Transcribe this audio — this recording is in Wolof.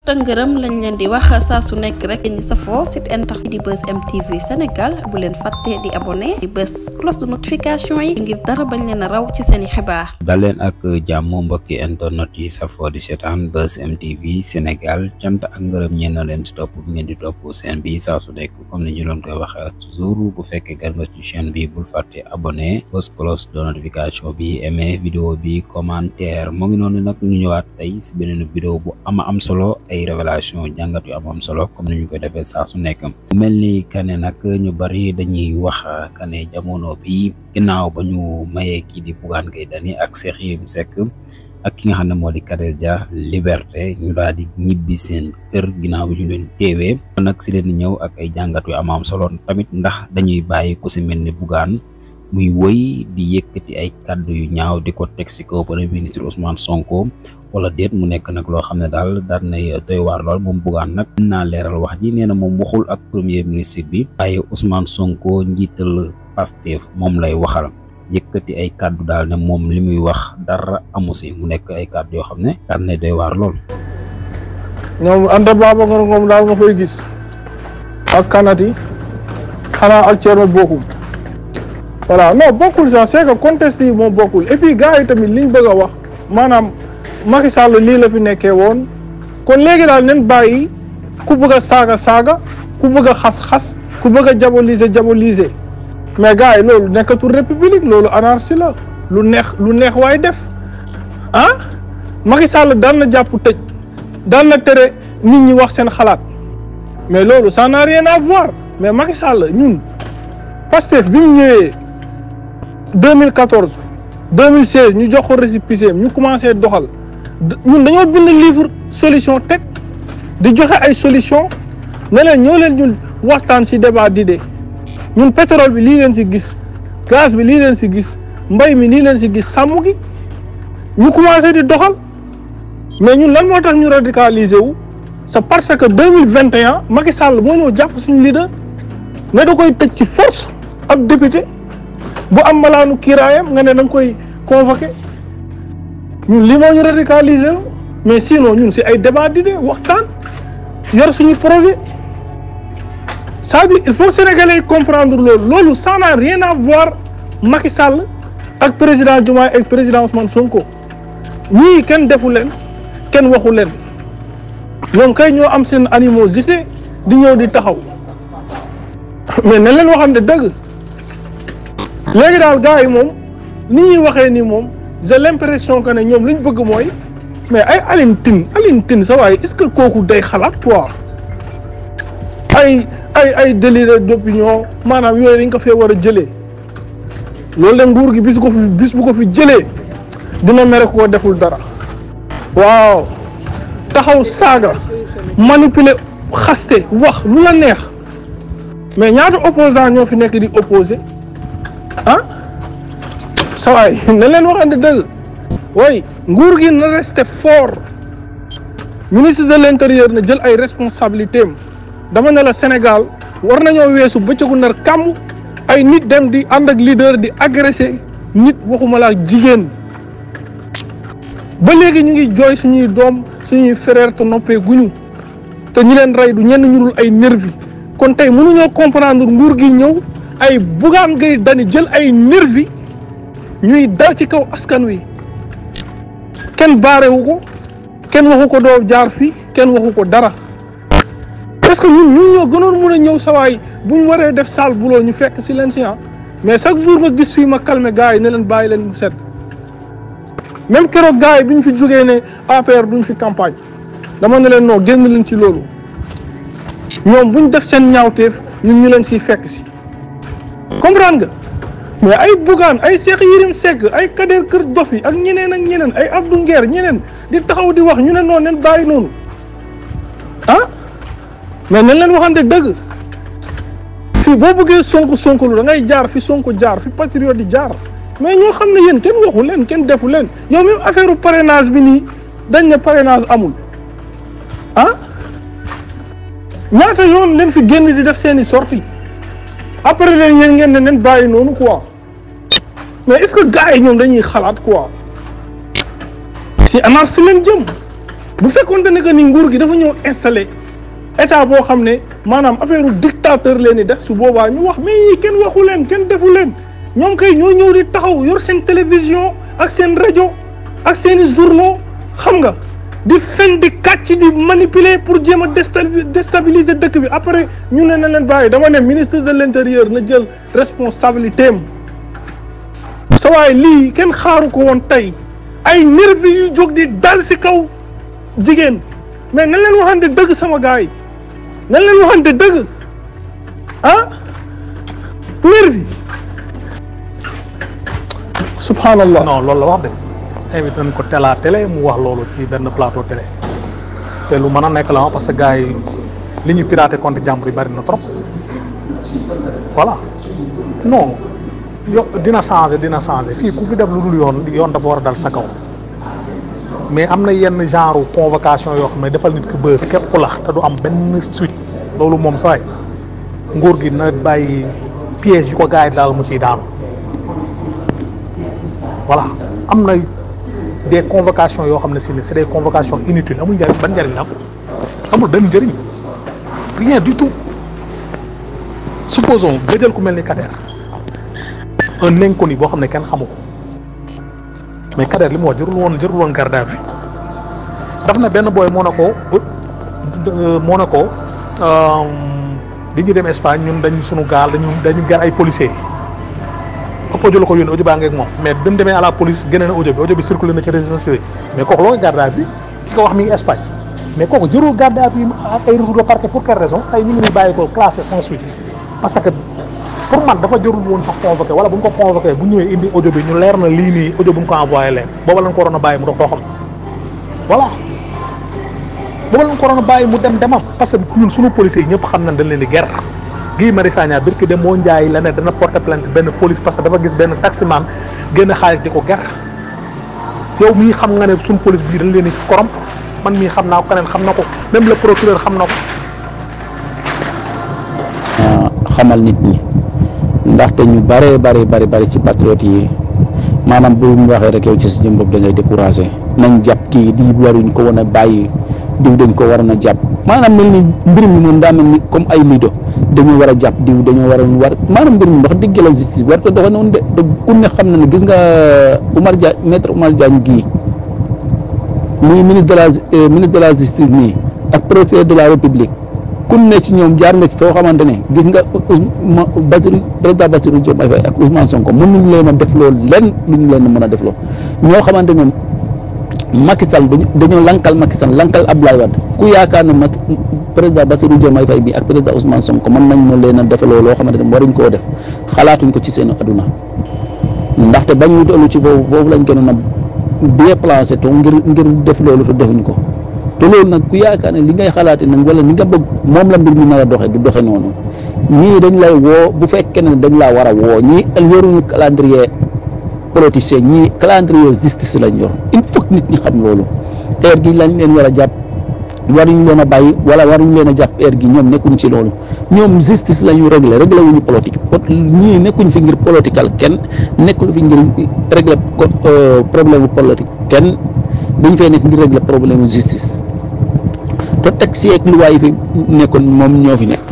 tëngërëm lañ leen di wax saa su nekk rek ñi safoo site internet di Buzz M TV Sénégal bu leen fàtte di abonné di bës cloche de notification yi ngir dara bañ leen a raw ci seeni xibaar. dal leen ak jàmm mbokki internet yi safoo di seetaan Buzz M TV Sénégal cant ak ngërëm ñeen na leen si topp bi ngeen di topp seen bi saa su nekk comme ni ñu doon koy waxee toujours bu fekkee gan nga ci chaîne bi bul fàtte abonné bës cloche de notification bi aimé vidéo bi commentaire moo ngi noonu nag ñu ñëwaat tey si beneen vidéo bu am solo ay révélation jàngat yu am solo comme ni ñu koy defee saa su nekk mu mel ni kane nag ñu bari dañuy wax kane jamono bi ginnaaw ba ñu mayee kii di Bougane Gueye Dany ak Cheikh Yérim Seck ak ki nga xam ne moo di Kader Dia liberté ñu daal di ñibbi seen kër ginnaaw bi ñu leen teewee nag si leen ñëw ak ay jàngat yu am solo tamit ndax dañuy bàyyi ku si mel ni Bougane muy wëy di yëkkati ay kàddu yu ñaaw di ko teg si kaw premier ministre Ousmane Sonko wala déet mu nekk nag loo xam ne daal nay doy waar lool moom Bougane nag naa leeral wax ji nee na moom waxul ak premier ministre bi waaye Ousmane Sonko njiital Pastef moom lay waxal yëkkati ay kàddu daal ne moom li muy wax dara amu si mu nekk ay kàddu yoo xam ne nay doy waar lool. ñoom Anta Babacar Ngom daal nga fay gis ak kanati xanaa ak Thierno Bocoum voilà non bokkul sax c'est que contexte yi moom bokkul et puis gars yi tamit liñ bëgg a wax maanaam Macky Sall lii la fi nekkee woon kon léegi daal nañ bàyyi ku bëgg a saaga ku bëgg a xas-xas ku bëgg a diaboliser mais gars yi loolu nekkatul république loolu anarchie la lu neex waaye def ah Macky Sall daan na jàpp tëj daan na tere nit ñi wax seen xalaat mais loolu ça n'a rien à voir mais Macky Sall ñun Pastef bi mu ñëwee 2014 2016 ñu jox ko récépissé ñu commencé doxal ñun dañoo bind livre solution teg di joxe ay solution ne leen ñoo leen ñun waxtaan ci débat d'idées ñun pétrole bi lii leen ci gis gaz bi lii leen ci gis mbay mi lii leen ci gis sàmm gi ñu commencé di doxal mais ñun lan moo tax ñu radicaliser wu c'est parce que 2021 Macky Sall moo ñëw jàpp suñu leader ne da koy tëj ci force ab député bu am malaanu kiiraayam nga ne da nga koy convoqué ñun lii moo ñu radicaliser mais sinon ñun si ay débat d'idées waxtaan yor suñu projet c'est-à-dire il faut sénégalais comprendre loolu ça n'a rien à voir Macky Sall ak président Diomaye ak président Ousmane Sonko ñii kenn defu leen kenn waxu leen ñoom kay ñoo am seen animosité di ñëw di taxaw mais ne leen waxante dëgg léegi daal gars yi moom ni ñuy waxee ni moom j'ai l'impression que ne ñoom li ñu bëgg mooy mais ay Alioune Tine sa waaye est-ce que kooku day xalaat quoi ay délire d'opinion maanaam yooyu dañ ko fee war a jëlee loolu la nguur gi bis bu ko fi jëlee dina mere ko deful dara waaw taxaw saaga manipuler xaste wax lu la neex mais ñaata opposant ñoo fi nekk di opposé ah sa waay ne leen waxante dëgg way nguur gi na resté fort ministre de l'intérieur na jël ay responsabilités am dama ne la Sénégal war nañoo weesu bëccëgu nar kàmm ay nit dem di ànd ak leader di agressé nit waxuma la jigéen ba léegi ñu ngi jooy suñuy doom suñuy frère te noppee guñu te ñi leen rey du ñenn ñu dul ay nervi kon tey mënuñoo comprendre nguur gi ñëw ay Bougane Gueye Dany jël ay nervi ñuy dal ci kaw askan wi kenn baarewu ko kenn waxu ko doo jaar fii kenn waxu ko dara parce que ñun ñoo gënoon mën a ñëw sawaay bu ñu waree def sale boulot ñu fekk si leen si mais chaque jour ma gis fii ma calmer gars yi ne leen bàyyi leen mu sedd même keroog gars yi bi ñu fi jógee ne APR duñ fi campagne dama ne leen non génn leen ci loolu ñoom buñ def seen ñaawteef ñun ñu leen siy fekk si comprendre nga mais ay Bougane ay Cheikh Yérim Seck ay Kader Kër Dofi ak ñeneen ay Abdou Nguer ñeneen di taxaw di wax ñu ne noonu leen bàyyi noonu ah mais nañ leen waxante dëgg fii boo bëggee sonko lu da ngay jaar fi Sonko jaar fi patriote di jaar mais ñoo xam ne yéen kenn waxu leen kenn defu leen yow même affaire parrainage bi nii dañ ne parrainage amul ah ñaata yoon leen fi génn di def seeni sortie après leen yéen ngeen ne leen bàyyi noonu quoi mais est-ce que gars yi ñoom dañuy xalaat quoi si anarchie leen jëm bu fekkoonte ne que ni nguur gi dafa ñëw installé état boo xam ne maanaam affaire dictateur leen di def su boobaa ñu wax mais ñii kenn waxu leen kenn defu leen ñoom kay ñoo ñëw di taxaw yor seen télévision ak seen rajo ak seeni journaux xam nga di fen di kàcc di manipuler pour jéem a déstabiliser dëkk bi après ñu ne na leen bàyyi dama ne ministre de l'intérieur na jël responsabilité am sa waay lii kenn xaaru ko woon tey ay nervi yu jóg di dal ci kaw jigéen mais nañ leen waxante dëgg sama gars yi nañ leen waxante dëgg ah nervi subhanallah. non loolu la wax de invité nañ ko télé mu wax loolu ci benn plateau télé te lu mën a nekk la parce que gars yi li ñu piraté compte jàmbur yi bari na trop voilà non dina changer fii ku fi def lu dul yoon dafa war a dal sa kaw mais am na yenn genre convocation yoo xam ne defal nit ki bës képp ku lax te du am benn suite loolu moom sa waay nguur gi na bàyyi piège yu ko gars yi daal mu ciy daanu voilà am na des convocations yoo xam ne si ne c'est des convocations inutiles amul njëriñ ban njëriñ la am amul benn njëriñ rien du tout supposons nga jël ku mel ni Kader un inconnu boo xam ne kenn xamu ko mais Kader li mu wax jërul woon garde à vue daf na benn booy moo ne ko bi ñu dem Espagne ñun dañu sunu gaal dañu gar ay policiers audio la ko yónnee audio baa ngeeg moom mais bi mu demee à la police génne na audio bi circulé na ci réseaux sociaux yi mais kooku loo garde à vue ki ko wax mi ngi Espagne mais kooku jërul garde à vue ak ay retour de parquet pour quelle raison tey ñu ngi bàyyi ko classé sans suite parce que pour man dafa jërul woon sax convoqué wala bu ñu ko convoqué bu ñëwee indi audio bi ñu leer na lii nii audio bu ñu ko envoyé leen booba lañ ko waroon a bàyyi mu dox too xam voilà booba lañ ko waroon a bàyyi mu demam parce que ñun suñu policiers yi ñëpp xam nañ dañ leen di guerre Guy Marius Sagna birki de moo njaay la ne dana porter plainte benn police parce que dafa gis benn taximan génn xaalis di ko ger yow mii xam nga ne suñ police bii dañ leen di korom man mii xam naa ko keneen xam na ko même le procureur xam na ko. xamal nit ñi ndaxte ñu bari ci patriote yi maanaam bu ñu waxee rek yow ci sa jëm bopp da ngay découragé nañ jàpp kii di waruñ ko woon a bàyyi diw dañ ko waroon a jàpp maanaam mel ni mbir mi moom daa mel ni comme ay lido dañoo war a jàpp diw dañoo war maanaam mbir mi wax dëgg la justice war ta doxe noonu de ku ne xam na ne gis nga maître Oumar Diagne gii muy ministre de la justice nii ak procureur de la république ku ne ci ñoom jaar nga ci foo xamante ne gis nga président Bassirou Diomaye Faye ak Ousmane Sonko mënuñ leen a def loolu lenn lu ñu leen mën a def loolu ñoo xamante ne Macky Sall dañoo lankal Macky Sall lankal Abdoulaye Wade ku yaakaar ne président Bassirou Diomaye Faye bi ak président Ousmane Sonko mën nañ ne leen a defaloo loo xamante ne waruñ koo def xalaatuñ ko ci seen aduna ndaxte bañ ñu tollu ci foofu lañ gënoon a bien placé to ngir def loolu te defuñ ko te loolu nag ku yaakaar ne li ngay xalaatee nag wala li nga bëgg moom la mbir mi nar a doxe du doxe noonu ñii dañ lay woo bu fekkee ne dañ laa war a woo ñii yoruñu calendrier politicien ñii calendrier justice lañ yor il faut que nit ñi xam loolu heure gi lañ leen war a jàpp waruñu leen a bàyyi wala waruñu leen a jàpp heure gi ñoom nekkuñ ci loolu ñoom justice la ñu réglé wuñu politique ñii nekkuñ fi ngir political kenn nekkul fi ngir réglé problème politique kenn dañ fay nekk ngir réglé problème justice te teg si ak luwaay yi fi nekkoon moom ñoo fi nekk